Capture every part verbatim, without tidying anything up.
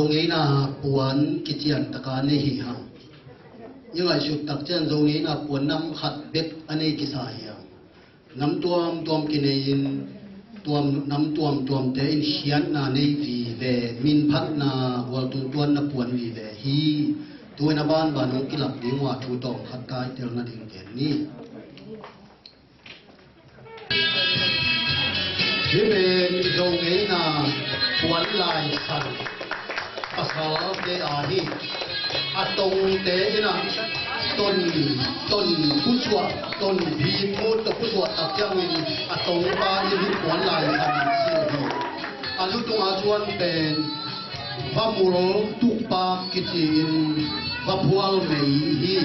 Ngeina puan kician taka nei hi hang. I ngaihsut tak ciang Zo ngeina puan nam khat bek a nei kisa hi hang. Nam tuamtuam kinei in, tuam, nam tuamtuamte in khiatna nei vive, minphatna, gualtung tuanna puan vive hi. Tu-in a banban hong kilak ding uh a thu tawm khat kaitel nading gen ni. Hih pen Zo ngeina puan laisan pasalte a hi. A tongte in a ton, ton pusuah, ton phit mut tawh pusuah tak ciangin a tongpa in hih puan laisan si hi. A lutung a suan pen vamul tukpak kici-in vaphual mei hi.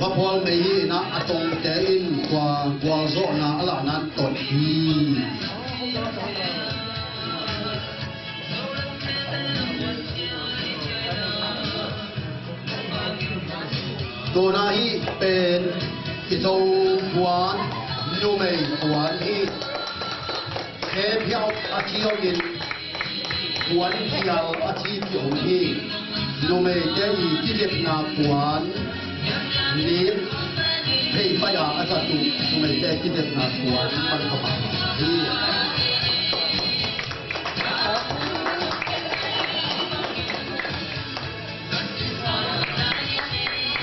Vaphual mei hi in a, a tongte in tua gualzawhna a lahna tot hi. Tuna hih pen i Zo puan, numei puan hi. Khe phiau a ci om in, puan phial a ci ki om hi. Numeite i kizepna puan ni phei pai a a zat uh, numeite kizepna puan pan ka pa hi.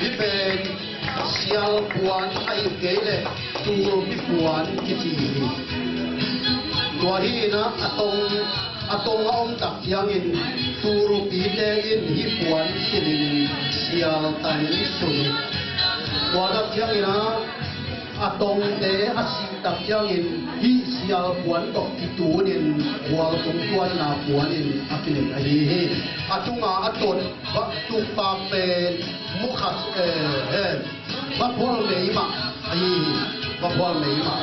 Hih pen sial puan ahih kei leh tuupi puan kici hi. Tua hi in a, a tong, a tong a om tak ciangin tuupite in hih puan silhin sial tai sun hi. Tua tak ciangin a, a tongte a sih tak ciangin hih sial puan tawh kitunin gualtung tuanna puanin a kilet ahi hi. A tunga a tot va tukpak pen mukhat, eh, eh, vaphual mei mah ahi hi. Vaphual mei mah.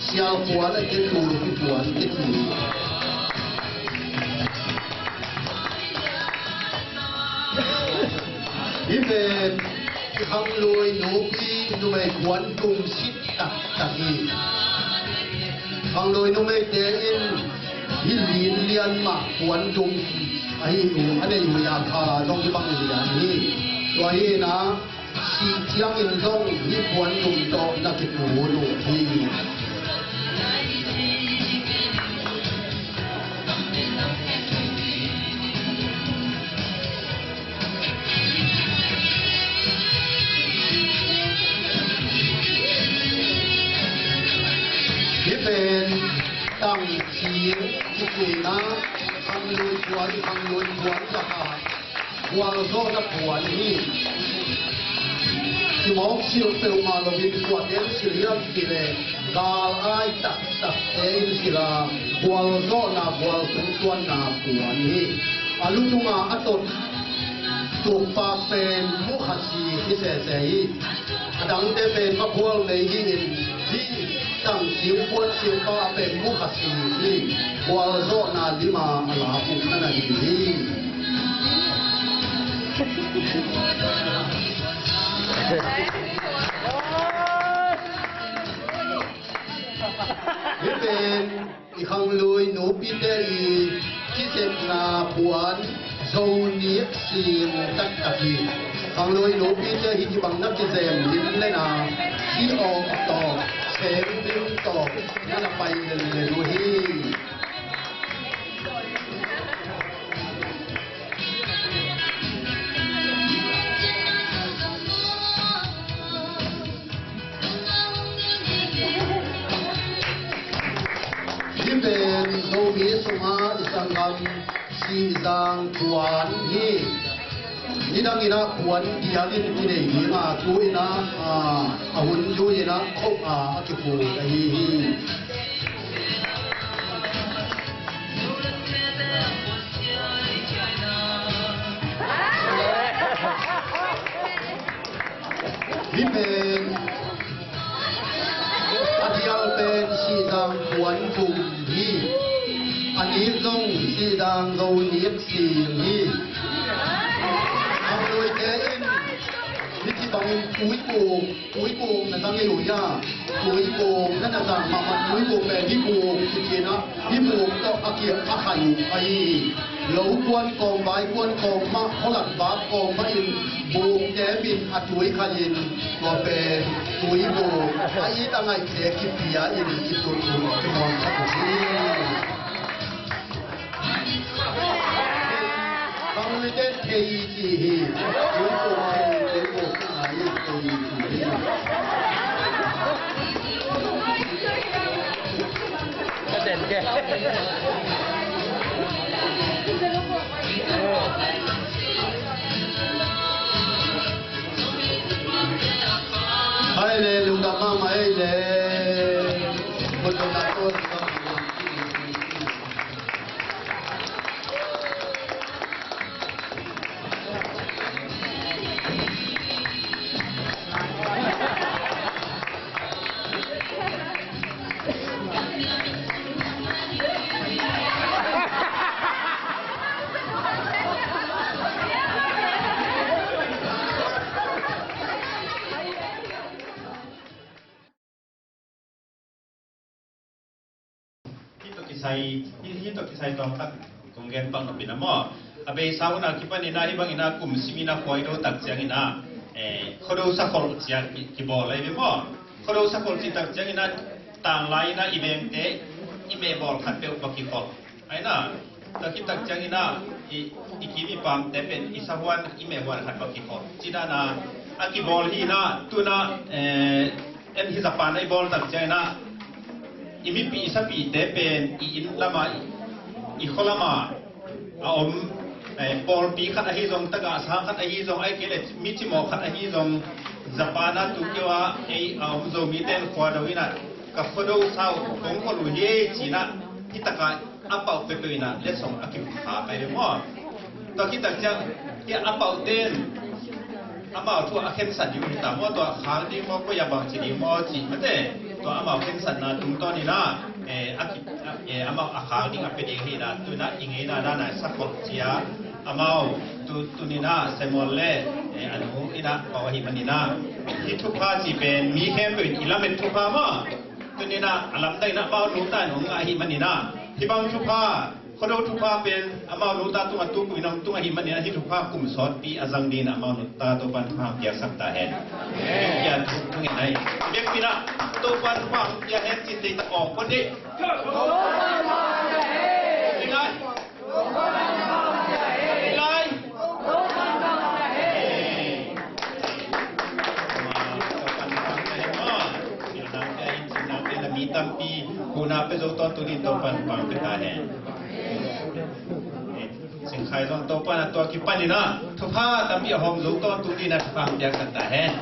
Sial puan a kitupi puan kiti. Hih pen i khanglui nupi numei puan tum sit taktak hi. Khanglui numeite in hih lin lian mah puan dum ahi uh, a nei uh, a kha zong hih bang lian hi. Tua hi in a, sih ciangin zong hih puan dum tawh na kipun uh hi. Hih pen tangcing kici in a, khanglui puan, khanglui puan lakah gualzawhna puan hi. Kimawk silh peuhmah loin kuate in silh hiam cih leh gal ai taktakte in silh a, gualzawhna, gualtung tuanna puan hi. A lutunga a tot tukpak pen mukhat si hi sese hi. A dangte pen vaphual mei hi in, hih tangcing puan silhpa pen mukhat si hi. Gualzawhna lima a lak uh na na hi hi. Hih pen i khanglui nupite i kizepna puan Zonik sing taktak hi. Khanglui nupite hih kibang na kizem lim lena, hih awk tawh, seng lim tawh na na pai lenlen uh hi. Hih pen Zomi sunga i sanggam Sihzang puan hi. Nidang in a puan dialin i nei ding a, tu in a, a, a hun tu in a khop a, a kipuk ahi hi. Hih pen a dial pen Sihzang puan tum hi. A nik zong Sihzang Zonik sing hi. Khanglui te in hih ci bangin tuipuk, tuipuk na zang hi uh hia? Tuipuk na na zang mahmah, tuipuk pen hih puk kici in a, hih puk tawh a kiak a khan uh ahi hi. Lo kuan kawm, vai kuan kawm mah, khualat vak kawm mah in, buk kemin a tui khat in, tua pen tui buk a it a ngaihte kipia in i tut un kimuang khat uh hi. Bang lite thei ci hi. Tui buk thei, tui buk ngai in thei ci hi. Ka den ke. Hai le, lungdam mahmah ei le. Kut lungdam mahmah. Hih tawh kisai, hih, hih tawh kisai tawmtak kong gen pak nop in ah maw. A beisa hun a kipan in ah, hih bangin ah kum sim in ah khuaido tak ciangin ah, eh, Khuado Sakholh ci a ki, kibawl ahi ve maw. Khuado Sakholh cih tak ciangin ah, tanglai in ah i vengte i mehbawl khat peuh va kikhop. Ahi na, tua khit tak ciangin ah, i, i kim i pamte pen i sahuan, i mehhuan khat va kikhop. Ci dan a, a kibawl hi in ah, tu in ah, eh, en hih Japan ah i bawl tak ciangin ah, i mipih i sapihte pen i inn lam ah, i, i khua lam ah a om, eh, pawlpi khat ahi zong, tagah sang khat ahi zong, ahih kei leh mi cimawh khat ahi zong, Japan ah tu kiu ah ei a om Zomite in Khuado in ah, ka Khuado sa uh kong khol uh hi ci in ah, hih tak ah a pauh peuhpeuh in ah letsong a kipha kai ve maw. Tua khit tak ciang, hih a pauhte in amau thu a khensat ding uh hi ta maw, tua khak ding maw, koi a bang ci ding maw cih mate. Tua amau khensatna tungtawn in ah, eh, a ki, eh, amau a khak ding a pia ding hi in ah, tu in ah i ngeina dan a Sakholh ci a, amau tu, tu ni in ah Samuel le, eh, a nu in ah pau ahih manin ah, hih thupha cih pen mi khempeuh in i lamet thupha maw. Tu ni in ah a lamdang in ah amau nungta in hong ngah ahih manin ah, hih bang thupha, Khuado thupha pen amau nungta tungah tu kum in hong tung ahih manin ah, hih thupha kum sawtpi a zang dingin amau nungta Topa'n thupha hong piaksak ta hen. Hong pia thu, thu ngen ahi. Biakpi in ah Topa'n thupha hong pia hen cih tei tak awng pon dih. Lai. Lai. Mi tampi huhna pia zo tawntung dingin Topa'n thupha hong pia ta hen. Singkhai zong Topa'n a tua kipan in ah thupha tampi a hawm zo tawntung dingin ah thupha hong piaksak ta hen.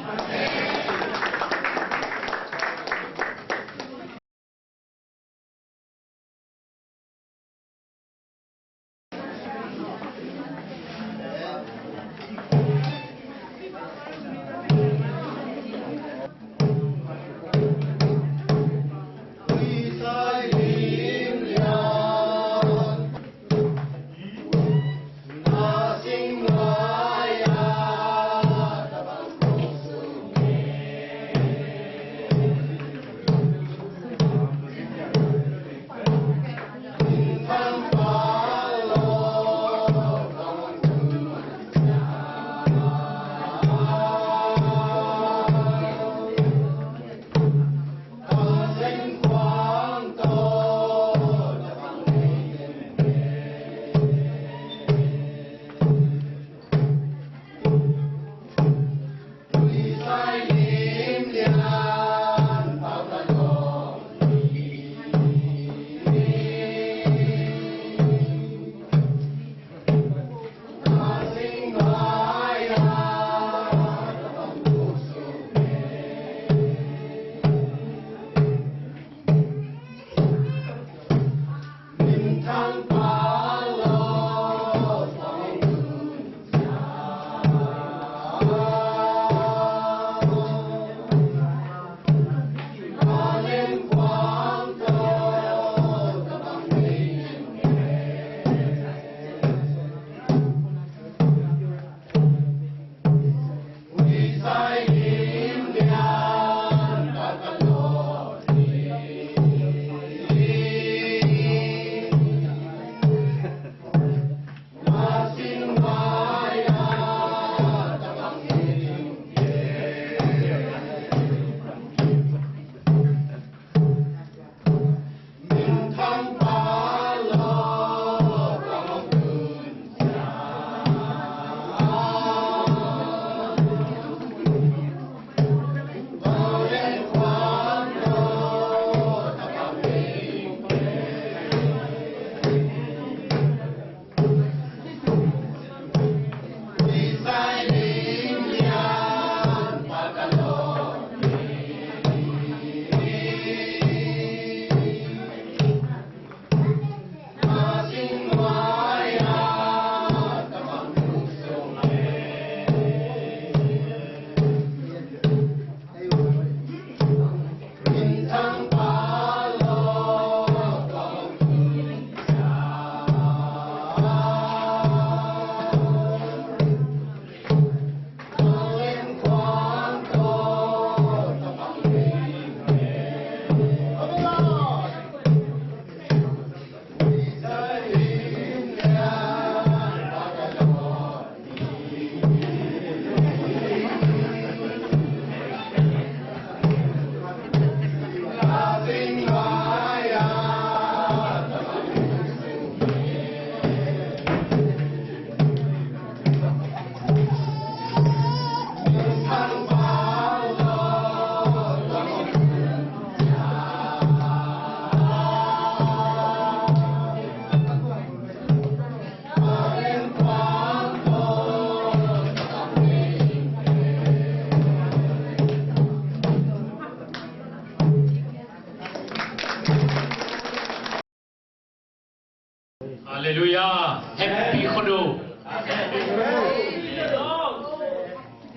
Halleluiah. Happy Khuado.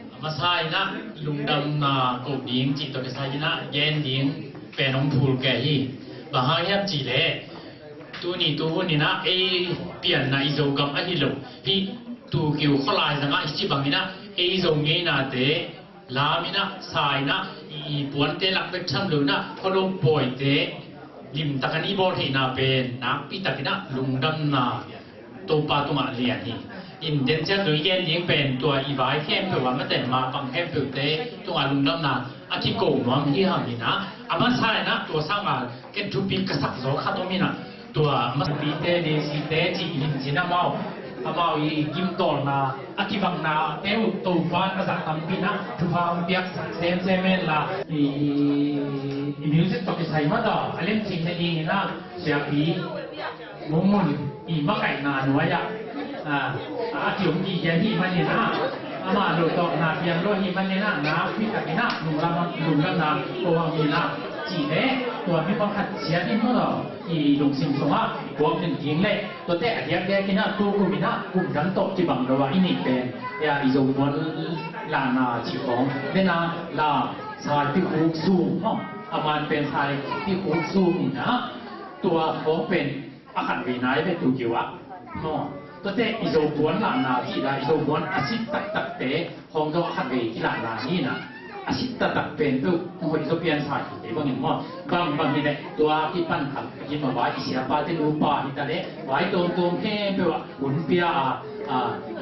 A masa in ah lungdamna ko ding cih tawh kisai in ah gen ding pen hong phul kei hi. Bang hang hiam cih leh tuni tuhun in ah ei pianna i Zogam ahi lo, hih Tokyo khualai zang ah hih ci bang in ah ei Zo ngeinate lam in ah, sa in ah, i, i puante lak bek tham lo in ah, Khuado pawite limtak in i bawl theihna pen nakpi tak in ah lungdamna Topa tungah lian hi. In den ciat zui gen ding pen tua i vai khempeuh a, mate mapang khempeuhte tungah lungdamna a kiko nuam hi hang in ah, a masa in ah tua sangin ken thupi ka sak zaw khat om in ah, tua a masa pite, D C te cih in cin amau, amau i gimtawlna a kibangna te uh Topa'n a zah tampi in ah thupha hong piaksak semsem hen la, i, i music tawh kisai mah tawh a lemcing nading in ah siapi Mungmun i makaihna nuai ah, a, a kiom kik ahih manin ah, amah lo tawh na piang lo ahih manin ah, nakpi takin ah lungdam, lungdamna ko hang in ah, cih leh tua mi pakhat ciat in maw, i lungsim sungah i puak den ding leh, tuate a diakdiak in ah tu kum in ah kum dang tawh kibang lo ah i neih pen, ya, i Zo puan lana cih khawng, den a la Saipikhuk Sum maw, a man pen Saipikhuk Sum in ah, tua khawng pen a khat vei nai ve Tokyo ah. Maw, tuate i Zo puan lahna cih la, i Zo puan a sit taktakte khawng zong a khat vei kilahna hi in ah, a sit taktak pen peuh hong hoih zaw pian sa hi te bangin maw. Bang bang hi leh tua kipan khang hi mah vai, i siapate nupa hi ta leh vai tuamtuam khempeuh ah hun pia a, a,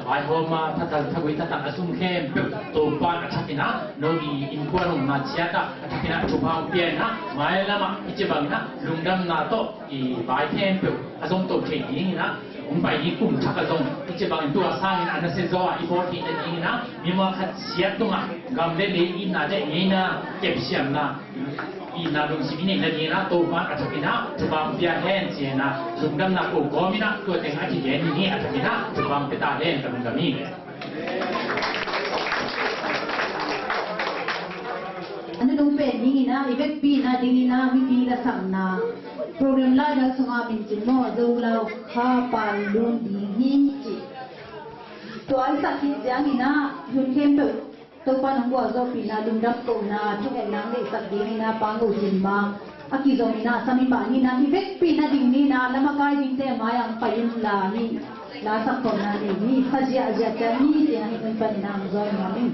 vaihawm a, thatal, thagui thatal a sum khempeuh Topa'n a thakin ah, no i innkuan omna ciat ah a thakin ah thupha hong pia in ah, mailam ah i ci bangin ah lungdamna tawh i vai khempeuh a zong to thei ding in ah, hong pai ding kum thak ah zong i ci bangin tua sangin a nasia zaw ah i bawl theih nading in ah, mimal khat ciat tungah gam le lei itna le ngeina kepsiamna, itna lungsim i neih nading in ah Topa'n a thakin ah thupha hong pia hen ci-in ah lungdamna ko kawm in ah tua teng a kigen hi. A thakin ah thupha hong pia ta hen, ka lungdam hi. A nunung pen ding in ah, i vekpi in ah ding in ah mipi lasakna program laidal sungah min cin maw, Zo Lau Kha Pan Lun Ding Hi ci. Tua i sak khit ciangin ah hun khempeuh Topa nong gualzawhpihna, lungdam kohna, thungetna hong deihsak dingin ah Pang Go Cin Mang a kizom in ah, sami pah ni in ah, i vekpi in ah ding ni in ah, lam a kai dingte mai-ah hong pai in la ni, la sak khawmna nei ni, sa ziahziah ciat ni, ci-in ah hih hun panin ah hong zawi nuam ing.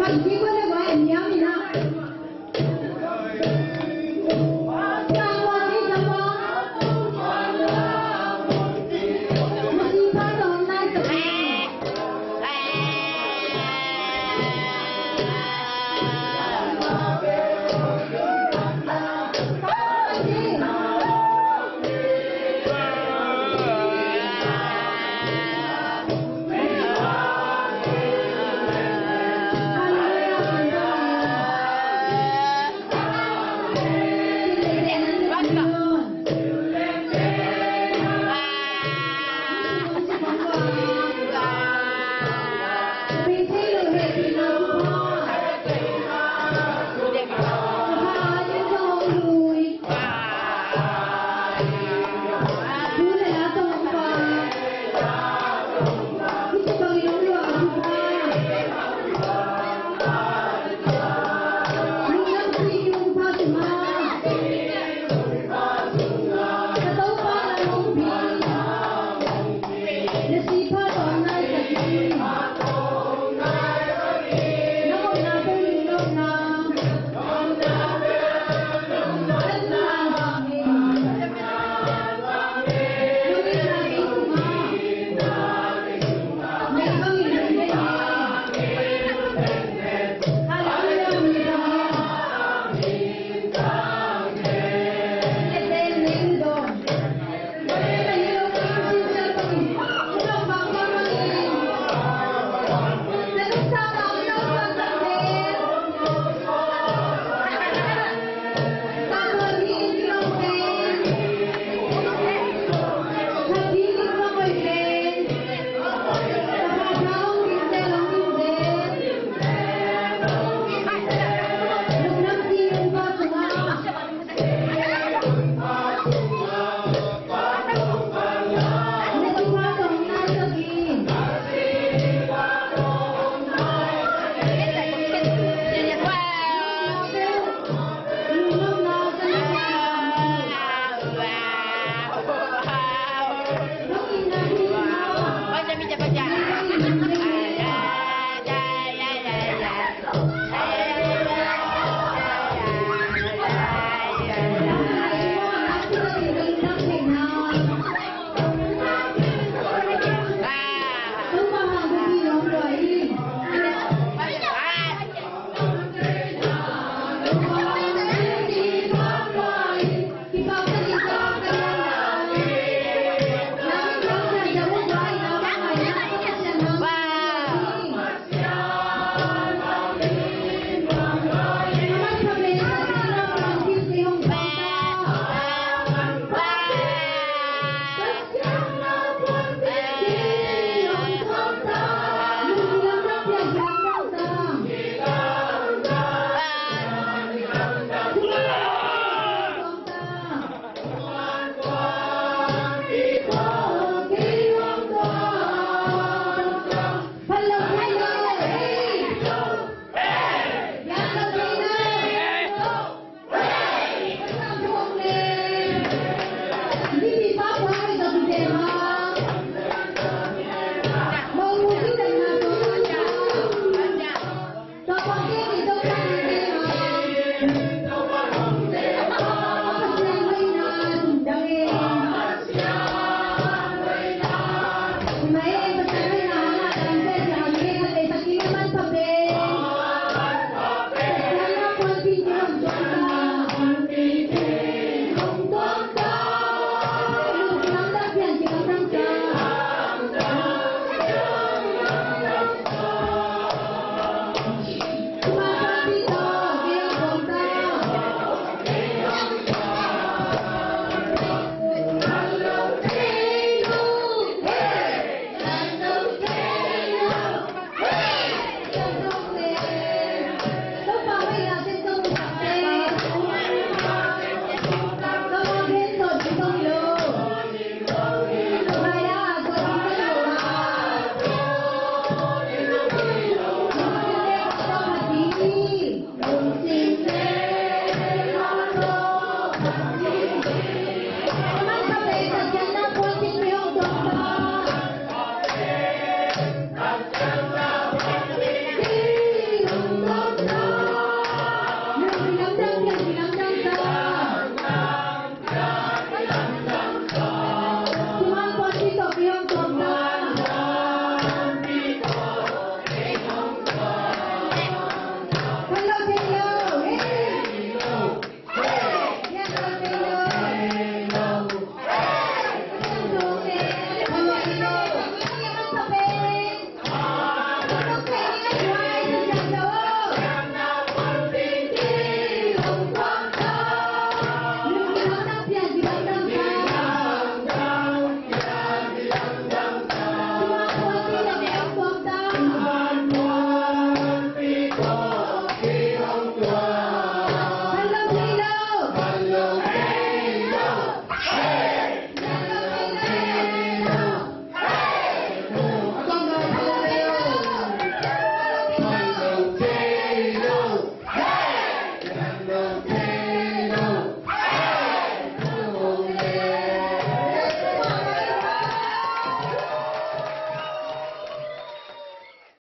Tua i